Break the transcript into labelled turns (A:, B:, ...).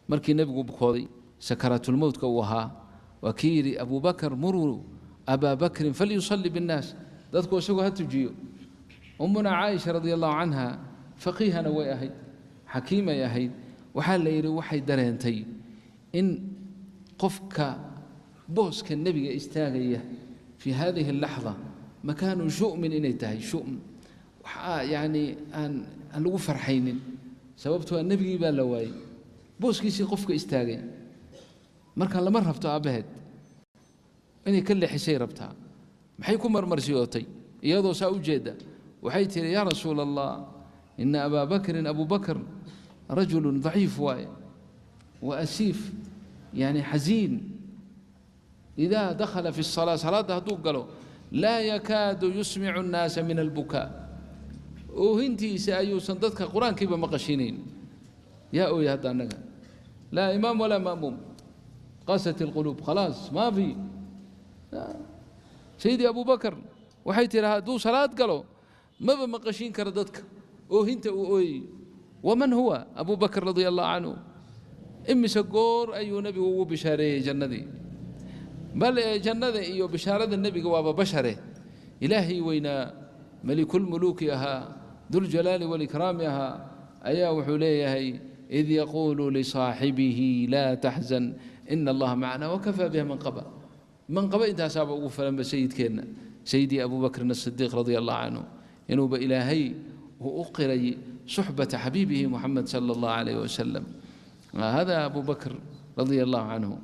A: Markii nebigu bukooday, sakaraatulmowtka uu ahaa, waa kii yidhi Abubakar: "Muruu Abaa Bakrin falyusalli binnaas", dadku isagoo ha tujiyo. Ummuna Caaisha radia Allahu canha faqiihana way ahayd, xakiimay ahayd. Waxaa la yidhi waxay dareentay in qofka booska nebiga istaagaya fii hadihi allaxda makaanu shu'min inay tahay, shu'm waxaa yacni aan lagu farxaynin, sababtoo nebigii baa la waayey, booskiisii qofka istaagay marka lama rabto. Aabbaheed inay ka leexisay rabtaa. Maxay ku marmarsiyootay iyadoo saa u jeedda? Waxay tihi: "Yaa Rasuula Allah, ina Abaa Bakrin, Abu Bakr, rajulu daciif waaye wa asiif, yani xasiin, idaa dakhala fi الsalaa, salaadda hadduu galo, laa yakaadu yusmicu الnaasa min albukaa, oohintiisa ayuusan dadka qur-aankiiba maqashinayn." Yaa ooya hadda annaga? Laa imaam walaa ma'muum, qasat الquluub, khalaas, maa fi. Sayidi Abu Bakr, waxay tihi, hadduu salaad galo maba maqashiin karo dadka oohinta uu ooyayo. Waman huwa Abu Bakr radia Allahu canhu? Imise goor ayuu nebigu ugu bishaareeyey jannadii? Bal ee jannada iyo bishaarada nebiga waaba bashare. Ilaahay weynaa, melikulmuluuki ahaa, duljalaali walikraami ahaa, ayaa wuxuu leeyahay: "Id yaquulu lisaaxibihi laa taxzan ina Allaha macana wakafaa biha manqaba." Manqaba intaasaaba ugu filanba sayidkeenna, sayidii Abu Bakrin Asidiiq radia Allahu canhu, inuuba Ilaahay uu u qiray suxbata xabiibihi Muxamed sala Allahu alayh wasalam. Hada Abu Bakr radia Allahu canhu.